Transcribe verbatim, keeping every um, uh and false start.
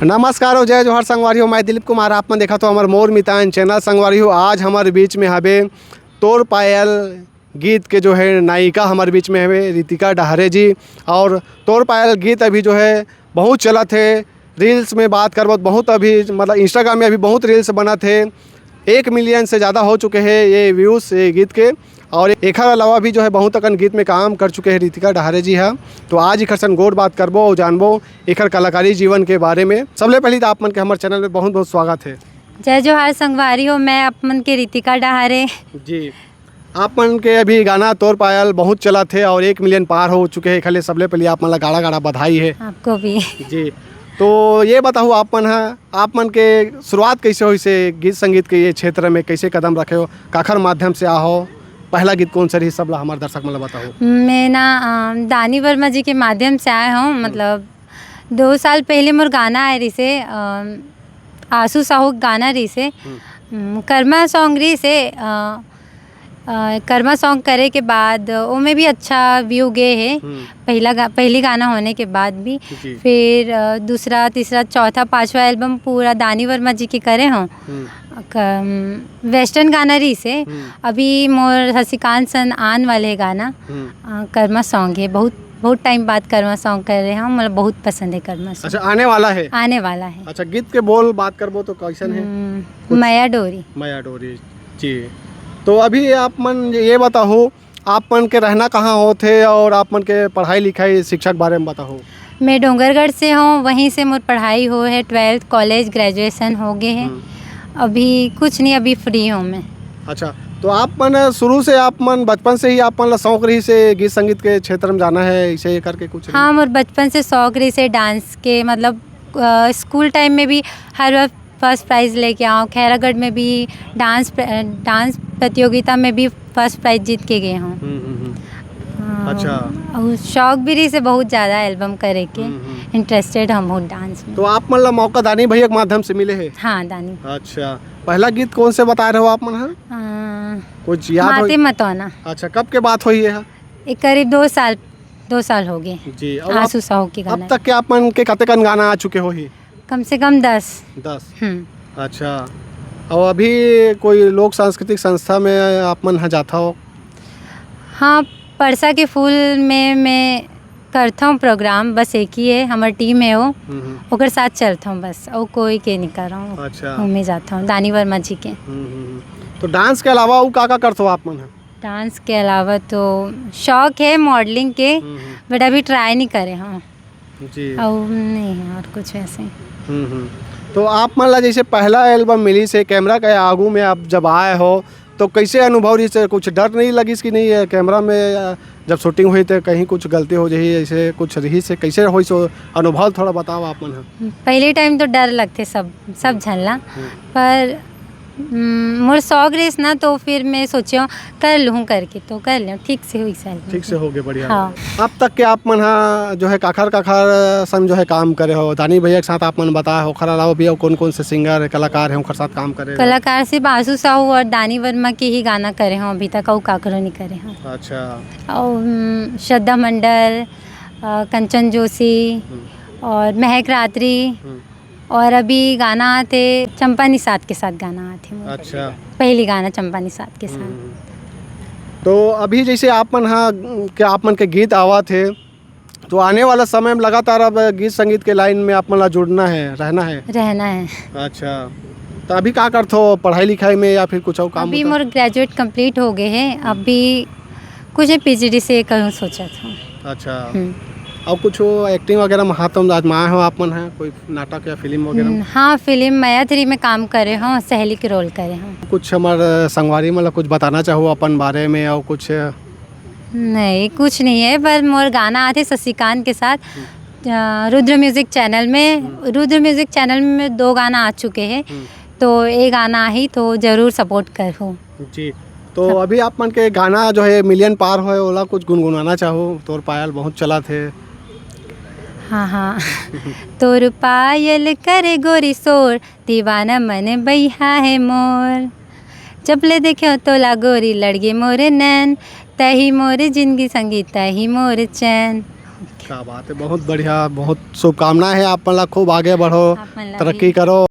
नमस्कार अउ जय जोहार संगवारी हो, मैं दिलीप कुमार, आप मन देखत हो हमर मोर मितान चैनल। संगवारी हो, आज हमर बीच में हबे तोर पायल गीत के जो है नायिका हमर बीच में हबे रितिका डहारे जी। और तोर पायल गीत अभी जो है बहुत चलत हे, रील्स में बात करबो तो बहुत, अभी मतलब Instagram में अभी बहुत रील्स बनत हे, एक मिलियन से ज़्यादा हो चुके हैं ये व्यूज़ ये गीत के। और एखर अलावा भी जो है बहुत अकन गीत में काम कर चुके हैं रितिका डहारे जी हा। तो आज एखर सन गोठ बात करबो और जानबो एखर कलाकारी जीवन के बारे में। सबले पहली तो आप मन के हमर चैनल में बहुत बहुत स्वागत है। जय जोहार संगवारी हो, मैं आप मन के रितिका डहारे। जी, आप मन के अभी गाना तोर पायल बहुत चलत हे और एक मिलियन पार हो चुके हैं। एखर ले सबले पहली आप मन ला गाड़ा गाड़ा बधाई है। आपको भी। जी, तो ये बताओ आप मन हा, आप मन के शुरुआत कैसे होइस हे गीत संगीत के ये क्षेत्र में, कैसे कदम रखे हो, काखर माध्यम से आहो, पहला गीत कौन सा रही, सब ला हमारे दर्शक मन ला बताओ। मैं ना, अ, दानी वर्मा जी के माध्यम से आए हूँ। मतलब दो साल पहले मोर गाना आए रहिसे, अ, आशु साहू के गाना रहिसे, हम्म। हम्म, कर्मा सॉन्ग रहिसे, अ, अ, कर्मा सॉन्ग करे के बाद ओमे भी अच्छा व्यू गे हे। हम्म। पहला गा-, पहली गाना होने के बाद भी। जी। फिर, अ, दूसरा, तीसरा, चौथा, पांचवा एल्बम पूरा दानी वर्मा जी के करे हों। हम्म। क-, वेस्टर्न गाना रहिसे। हम्म। अभी मोर शशिकांत सन आन वाले हे गाना, हम्म। अ, कर्मा सॉन्ग हे। बहुत, बहुत टाइम बाद कर्मा सॉन्ग कर रहे हैं, मतलब बहुत पसंद है कर्मा सॉन्ग। अच्छा, आने वाला है? आने वाला है। अच्छा, गीत के बोल बात करबो तो कैसन है? हम्म, कुछ मया डोरी। मया डोरी, जी। तो अभी आप मन ये बताओ, आप मन के रहना कहाँ होत हे और आप मन के पढ़ाई लिखाई शिक्षा के बारे में बताओ। मैं डोंगरगढ़ से हूँ, वहीं से मोर पढ़ाई हो है, ट्वेल्थ, कॉलेज, ग्रेजुएशन हो गए है। हम्म। अभी कुछ नहीं, अभी फ्री हूँ मैं। अच्छा, तो आप मन शुरू से, आप मन बचपन से ही आप मन ला शौक रहिसे गीत संगीत के क्षेत्र में जाना है, इसे करके कुछ रही? हाँ, मोर बचपन से शौक रहिसे डांस के, मतलब, अ, स्कूल टाइम में भी हर बार फर्स्ट प्राइज लेके आऊँ, खैरागढ़ में भी डांस प्र-, डांस प्रतियोगिता में भी फर्स्ट प्राइज जीत के गए हूँ। हम्म, हम्म, हम्म। हाँ, अच्छा। और शौक भी रहिसे बहुत ज़्यादा एल्बम करे के, हम्म, हम्म। इंटरेस्टेड हम हूँ डांस में। तो आप मन ला मौका दानी भैया के माध्यम से मिले है? हाँ, दानी। अच्छा, पहला गीत कौन से बताए रहो आप मन हा? हाँ, कुछ याद हो? माते मतौना। अच्छा, कब के बात होही ये हा? ये करीब दो साल, दो साल हो गए। जी, और आशु आप, साहू के अब गाना। तक के आप मन के कतेकन गाना आ चुके होही? कम से कम दस। दस? हम्म। अच्छा, और अभी कोई लोक सांस्कृतिक संस्था में आप मन ह जाथा हो? हाँ, परसा के फूल में मैं करथौं प्रोग्राम, बस एक ही है, हमर टीम है वो, हम्म, हम्म। ओकर साथ चलथौं बस, और कोई के नहीं कर रहा हूँ। अच्छा। ओमे जाथौं, दानी वर्मा जी के। हम्म, हम्म, हम्म। तो डांस के अलावा अउ का का करथो आप मन ह? डांस के अलावा तो शौक है मॉडलिंग के, हम्म, हम्म। बट अभी ट्राई नहीं करे हाँ। जी। और नहीं है और कुछ वैसे। हम्म, हम्म। तो आप मन ला जैसे पहला एल्बम मिलिस हे, कैमरा के आगू में आप जब आए हो, तो कैसे अनुभव रहिस हे? कुछ डर नहीं लगिस कि नहीं, ये कैमरा में, अ, जब शूटिंग हुई तो कहीं कुछ गलती हो जाही, ऐसे कुछ रहिस हे, कैसे होइस हे अनुभव, थोड़ा बताओ आप मन ह। पहले टाइम तो डर लगथे सब, सब झन ला, हम्म। पर हम्म, मोर शौक रहिस ना, तो फिर मैं सोचेंव कर लूँ करके, तो कर लेंव, ठीक से होइस हे। ठीक से हो गए, बढ़िया। हाँ। अब तक के आप मन हा जो है काखर काखर संग जो है काम करे हो, दानी भैया के साथ आप मन बताए हो, ओखर अलावा भी अउ कौन कौन से सिंगर कलाकार हैं ओखर साथ काम करे हो? कलाकार सिर्फ आशु साहू और दानी वर्मा के ही गाना करे हों अभी तक, अउ काकरो नहीं करे हों। अच्छा। और, हम्म, श्रद्धा मंडल, अ, कंचन जोशी हम्म। और महक रात्रि। हम्म। और अभी गाना आथे चंपा निषाद के साथ गाना आथे मोर। अच्छा। पहली गाना चंपा निषाद के साथ। हम्म। तो अभी जैसे आप मन हा, के आप मन के गीत आवत हे, तो आने वाला समय में लगातार अब गीत संगीत के लाइन में आप मन ला जुड़ना है, रहना है? रहना है। अच्छा, तो अभी का करथो, पढ़ाई लिखाई में या फिर कुछ और काम अभी होता? मोर ग्रेजुएट कंप्लीट हो गए है, अभी कुछ नहीं, पीजीडी से करूँ सोचत हूँ। अच्छा। हम्म। और कुछ एक्टिंग वगैरह में हाथ आजमाए हो आप मन है, कोई नाटक या फिल्म वगैरह में? हम्म, हाँ, फिल्म मया थ्री में काम करे हों, सहेली के रोल करे हों। कुछ हमारे संगवारी मन ला कुछ बताना चाहो अपन बारे में और कुछ? नहीं, कुछ नहीं है, बस मोर गाना आथे शशिकांत के साथ, हम्म। अ, रुद्र म्यूजिक चैनल में। हम्म। रुद्र म्यूजिक चैनल में दो गाना आ चुके हैं, हम्म। तो ये गाना ही तो जरूर सपोर्ट करहू। जी, तो सब अभी आप मन के गाना जो है मिलियन पार होए, ओला कुछ गुनगुनाना चाहो? तोर पायल बहुत चलत हे। हाँ, हाँ। तोर पायल करे गोरी शोर, दीवाना मन बइहा है मोर। जब ले देखेंव तोला गोरी, लड़ गे मोर नैन। तही मोर जिंदगी संगी, तही मोर चैन। क्या बात है, बहुत बढ़िया, बहुत शुभकामनाएं हैं आप मन ला, खूब आगे बढ़ो, आप मन ला तरक्की भी। करो।